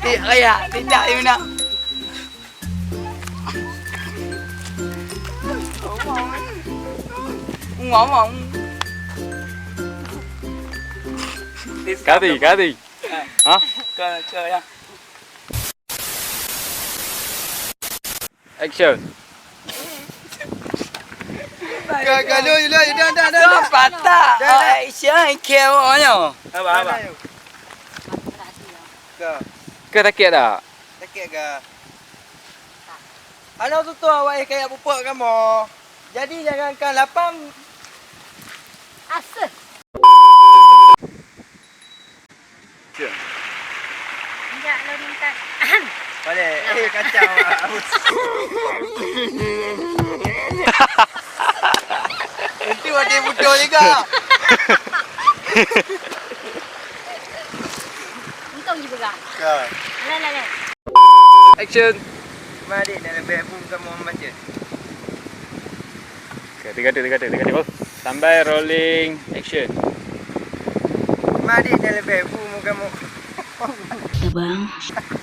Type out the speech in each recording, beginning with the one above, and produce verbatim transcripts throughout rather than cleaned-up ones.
Tidak kaya, tidak Yuna. Ngomong. Kati, kati. Hah? Ke, ke, ya. Action. Ka, ka, lu, lu, dah, dah, dah, dah. Patah. Dah, dah. Action, kieu awak nyoe. Apa, apa? Ka. Ka sakit tak? Sakit ka? Hana tutoe awak kaya pupuk kamoe. Jadi jangankan lapang. Aseuh. Injak lôn intat. Boleh. Eh, kacau. Itu ada betul juga. Untung je pegang. Ka. Alah, alah, alah. Action. Mari dah lebih bung kamu membaca. Okey, tiga tu, tiga tu, tiga tu. Sampai rolling, action. Mari dah lebih bung kamu. Abang.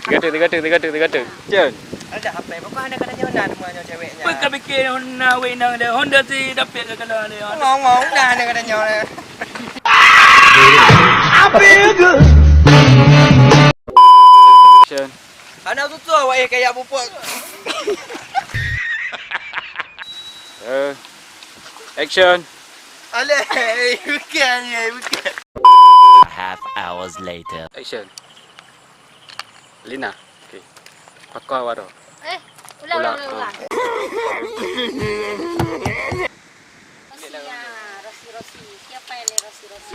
Tiga tu, tiga tu, tiga tu, tiga tu. Action. Ada apa? Bukan ada kata nyonya nama nyonya ceweknya. Bukan bikin Honda Winang deh, Honda si dapat ke kalau ada. Mau, mau, dah ada kata nyonya. Action. Hana tutoe awak kaya pupuk. Eh, action. Alah, bukan, ya, bukan. Half hours later. Action. Lina. Okey. Pakon awak tu. Eh, ulang, ulang, ulang, ulang. Rosia, Rosi, Rosi. Siapa yang ni Rosi, Rosi?